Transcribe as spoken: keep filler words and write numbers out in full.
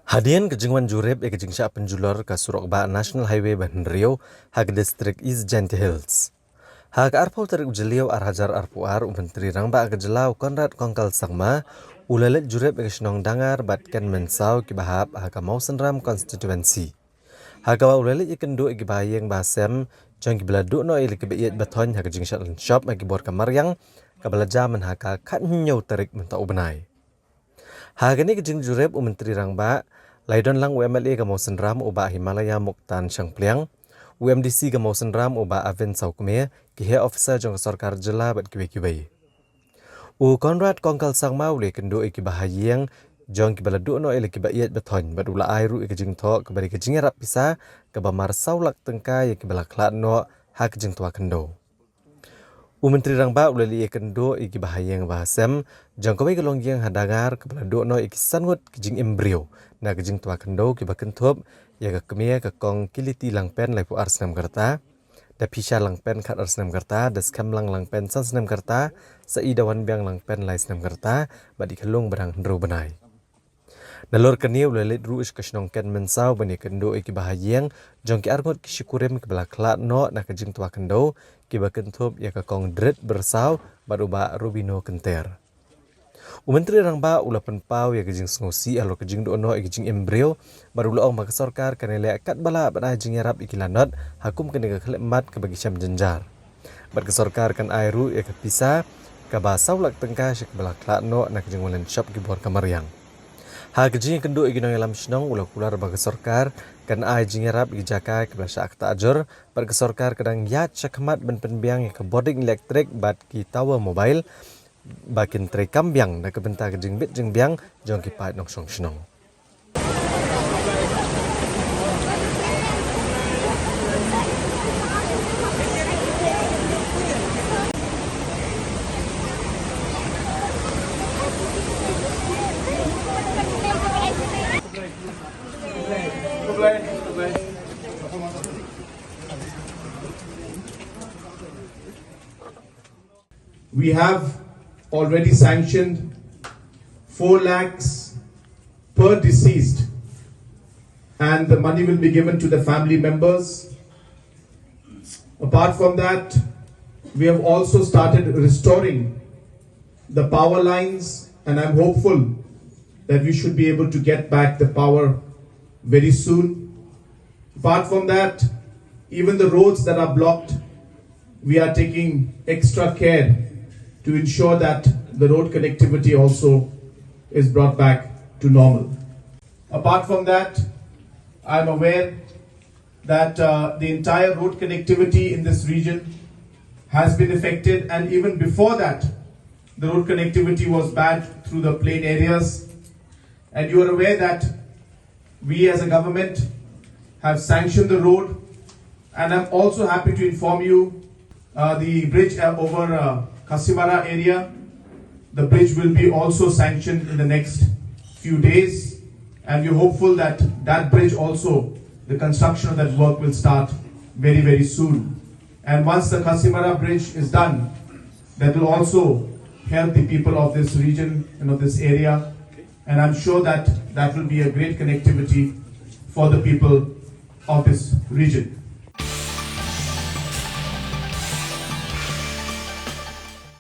Hadien ka jingwan jurip ïa ka jingshah pynjulor ka surok bah National Highway ba hynriew ha ka distrik East Jaintia Hills. Ha ka arphew tarik u Jylliew ar hajar arphew ar, u Myntri Rangbah ka jylla u Conrad Kongkal Sangma u la leit jurip ïa ka shnong Dangar bad Ken Mynsaw kiba hap ha ka Mawsynram constituency. Ha kaba u la leit ïakynduh ïa kiba ha ïing ba ha sem jong kiba la duh noh ïa la kiba ïeit ba thoiñ ha ka jingshah lynshop ha ki bor ka mariang kaba la jia mynha ka khathynñiew tarik mynta u bnai. Ha kane ka jingjurip u Myntri Rangbah la ïadon lang u M L A ka Mawsynram u Bah Himalaya Muktan Shangpliang, u M D C ka Mawsynram u Bah Avin Sawkmie, ki heh officer jong ka sorkar jylla bad kiwei kiwei. U Conrad Kongkal Sangma u la ïakynduh ïa kiba ha ïing jong kiba la duh noh ïa la kiba ïeit ba thoiñ bad u la ai ruh ïa ka jingthoh kaba dei ka jingïarap pisa kaba mar saw lak tyngka ïa kiba la khlad noh ha ka jingtwa khyndew. U Myntri Rangbah u la leit ïakynduh ïa kiba ha ïing ba ha sem jong kawei ka longïing ha Dangar kaba la duh noh ïa ki san ngut ki jingim briew na ka jingtwa khyndew kiba kynthup ïa ka kmie ka Kong Kiliti Langpen laiphew ar snem ka rta, da Phisha Langpen khatar snem ka rta, da Skhem Lang Langpen san snem ka rta, sa i da Wanbiang Langpen lai snem ka rta, bad i Khlung ba dang hynriew bnai. Nalor kane u la leit ruh sha ka shnong Ken Mynsaw ban ïakynduh ïa kiba ha ïing jong ki arngut ki shikurim kiba la khlad noh na ka jingtwa khyndew kiba kynthup ïa ka Kong Drit Byrsaw bad u Bah Robino Kynter. U Myntri Rangbah u la pynpaw ïa ka jingsngewsih halor ka jingduh noh ïa ka jingim briew bad u la ong ba ka sorkar kan ïaleh katba lah ban ai jingïarap ïa ki lanot ha kum kane ka khyllipmat kaba ki shem jynjar. Bad ka sorkar kan ai ruh ïa ka pisa kaba saw lak tyngka sha kiba la khlad noh na ka jingwan lynshop ki bor ka mariang. Ha ka jingïakynduh ïa ki nongïalam shnong u la kular ba ka sorkar kan ai jingïarap ïa ki jaka kiba la shah ktah jur bad ka sorkar ka dang ïaid shakhmat ban pynbiang ïa ka bording elektrik bad ki tower mobile ba kin treikam biang na ka bynta ka jingbit jingbiang jong ki paid nongshong shnong. We have already sanctioned four lakhs per deceased, and the money will be given to the family members. Apart from that, we have also started restoring the power lines, and I'm hopeful that we should be able to get back the power very soon. Apart from that, even the roads that are blocked, we are taking extra care to ensure that the road connectivity also is brought back to normal. Apart from that, I'm aware that uh, the entire road connectivity in this region has been affected, and even before that, the road connectivity was bad through the plain areas. And you are aware that we as a government have sanctioned the road, and I'm also happy to inform you, uh, the bridge uh, over uh, Kasimara area, the bridge will be also sanctioned in the next few days, and we're hopeful that that bridge also, the construction of that work will start very, very soon. And once the Kasimara bridge is done, that will also help the people of this region and of this area. And I'm sure that that will be a great connectivity for the people of this region.